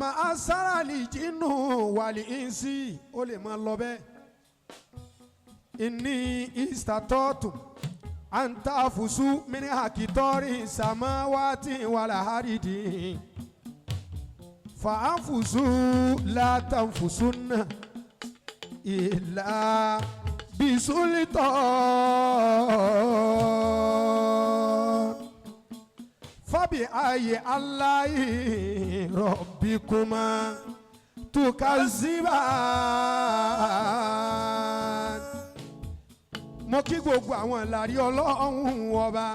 Màásáràlì jínú wàlì ìnsì ó lè máa lọ bẹ́ẹ̀. Ìní ìsàtọ́tù àǹtàfùsù mìíràn àkìtọ́rì sàmáwátì wàlà hàrídì fàáfùsù látàfùsù náà ìlà bisulitọ́ fabi ayi alayi rọbikuma tukaziba. Mo kí gbogbo àwọn ìlàrí ọlọ́run ọba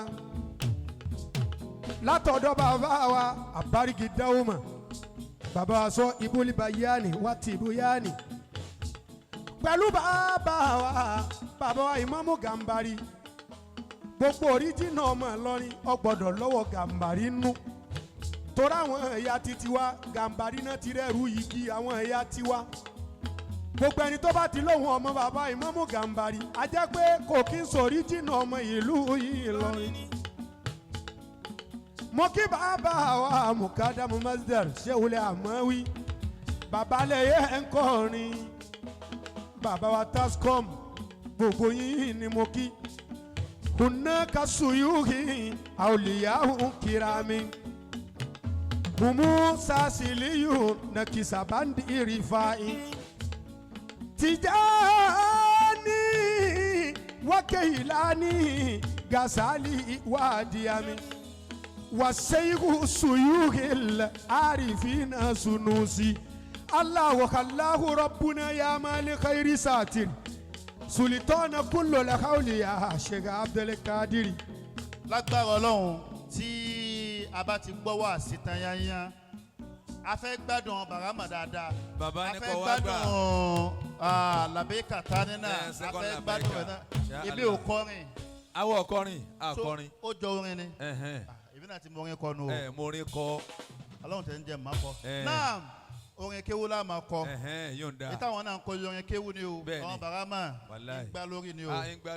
látọ̀dọ̀ bàbá wa àbárígì dáwọ́mà, bàbá wa sọ iboliba yaani wa tìbú yaani, pẹ̀lú bàbá wa, bàbá wa Ìmáàmù Gàmbàrí. Gbogbo oríjìnà ọmọ Ìlọrin ọgbọ́dọ̀ lọ́wọ́ Gàmbàrí nú, torí àwọn ẹ̀yà titi wa Gàmbàrí náà ti rẹ́rù igi àwọn ẹ̀yà tiwa. Gbogbo ẹni tó bá ti lóhùn ọmọ bàbá Ìmáàmù Gàmbàrí, a jẹ́ pé kò kí n sòríjìnà ọmọ ìlú Ìlọrin. Mo kí bàbá wa Mukadamu Masdar Sewule Amawi, bàbá lẹ́yẹ ń kọrin, bàbá wa Tascom, gbogbo yín ni mo kí. Hunaka suyuhi awliyahu kirami humu sasiliyu nakisabandi irifai Tijani wakeilani Gasali wadiami waseihu suyuhil arifina sunusi Allahu kallahu rabbuna ya mali khairi satir sulitana kullu la hawli ya Sheikh Abdul Kadiri. Lágbára Ọlọ́run, tí a bá ti gbọ́ wá sí tanyanya, a fẹ́ gbádùn Barama dáadáa. Bàbá A ní fẹ́ kó wá gbà. gbádùn Labẹ́kà tani náà. Eh, A second fẹ́ gbádùn Labẹ́kà. ẹ̀ náà. Ṣá Ibi Allah. ò kọrin. Awọ ọkọrin. Akọrin. Ó jọ orin ni. Ẹhẹn. Ah, èmi náà ti mọ orin kọ nu o. Ẹ mo rin kọ. Ọlọ́run tẹ̀ ń jẹ́ màá kọ. Eh. Náà orin kéwú la máa kọ. Ẹhẹn, yóò ń da. Ìtàwọn náà ń kọ orin kéwú ni o. Bẹ́ẹ̀ni. Àwọn Barama Wàláì. ń gbá lórí ni o. A ń gbá.